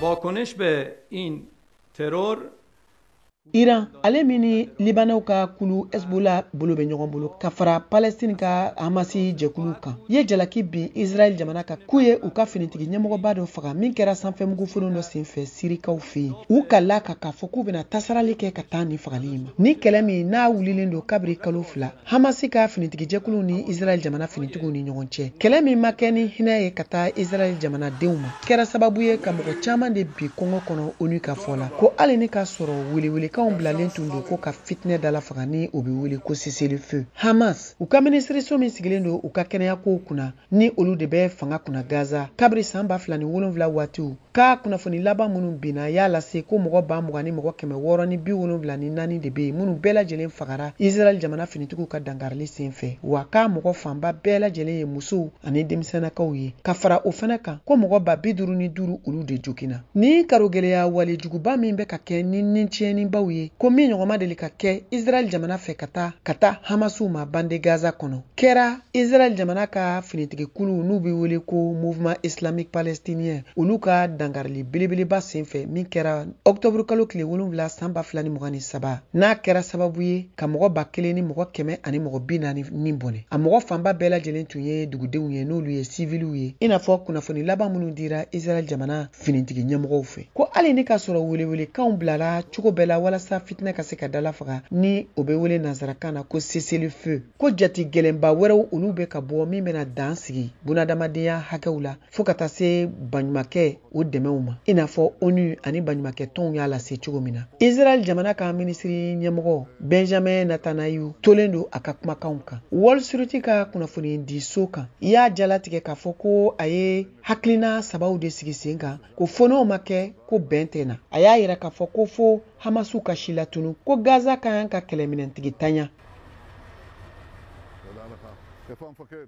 واکنش به این ترور Iran, ale min ni Libanɛw ka kulu Hezbollah bolo bɛ ɲɔgɔn bolo ka fara Palestine ka Hamasi jɛkulu kan, ye jalaki bin Israɛl jamana kan k'u ye u ka finitigi ɲɛmɔgɔba dɔ faga min kɛra sanfɛmugu folon dɔ senfɛ Sirikaw fɛ yen. U kalila kan k'a fɔ k'u bɛna tasarali kɛ ka taa nin fagali in ma. Ni kɛlɛ min n'a wulilen don kabiri kalo 2 Hamasi ka finitigijɛkulu ni Israɛl jamana finitigiw ni ɲɔgɔn cɛ, kɛlɛ min ma kɛ ni hinɛ ye ka taa Israɛl jamanadenw ma, kɛra sababu ye ka mɔgɔ caman de bi kɔngɔ kɔnɔ. ONU ka fɔ la ko hali ni k'a sɔrɔ welewelekanw bilalen tun don ko ka fitinɛ dala faga, ni o bɛ wele ko cessez-le-feu, Hamas u ka minisiriso min sigilen don u ka kɛnɛyakow kunna, ni olu de bɛ fanga kunna Gaza kabiri san 2007 waatiw, ka kunnafoni laban minnu binna y'a lase ko mɔgɔ 20 000 ni mɔgɔ 674 de bɛ yen minnu bɛɛ lajɛlen fagara Israɛl jamana finitigiw ka dankarili sen fɛ, wa k'a mɔgɔ fanba bɛɛ lajɛlen ye musow ani denmisɛnnakaw ye. Ka fara o fana kan, ko mɔgɔ 55 000, olu de joginna. Ni karogɛlɛya wale juguba min bɛ ka kɛ ni ni tiɲɛnibaw ye, ko min ɲɔgɔn ma deli ka kɛ Israɛl jamana fɛ ka taa Hamasiw ma bande Gaza kɔnɔ, kɛra Israɛl jamana ka finitigikulu n'u bɛ wele ko Mouvement islamique palestinien, olu ka dankarili belebeleba sen fɛ min kɛra ɔktɔburu kalo tile 7 san 2023, n'a kɛra sababu ye ka mɔgɔ 1 ni mɔgɔ 100 ani mɔgɔ 40 ni bɔnɛ. A mɔgɔ fanba bɛɛ lajɛlen tun ye dugudenw ye, n'olu ye siviliw ye, i n'a fɔ kunnafoni laban minnu dira Israɛl jamana finitigi ɲɛmɔgɔw fɛ, ko hali ni k'a sɔrɔ welewelekanw bilara cogo bɛɛ la walasa fitinɛ ka se ka dala faga, ni o bɛ wele nansarakan na ko cessez-le-feu, ko jati gɛlɛnba wɛrɛw olu bɛ ka bɔ min bɛna dan sigi bunadamadenya hakɛw la fo ka taa se baɲumakɛ o dɛmɛw ma, i n'a fɔ ONU ani baɲumakɛ tɔnw y'a lase cogo min na. Israɛl jamana ka minisiri ɲɛmɔgɔ Benjamin Netanyahu tolen don a ka kumakanw kan Wall Street ka kunnafoni di so kan, i y'a jalatigɛ k'a fɔ ko a ye hakilina sabaw de sigi sen kan, ko fo n'o ma kɛ ko bɛn tɛ na. A y'a yira k'a fɔ ko fo Hamasiw ka si latunu, ko Gaza ka kan ka kɛlɛminɛntigi tanya. תודה לך. איפה המפקד?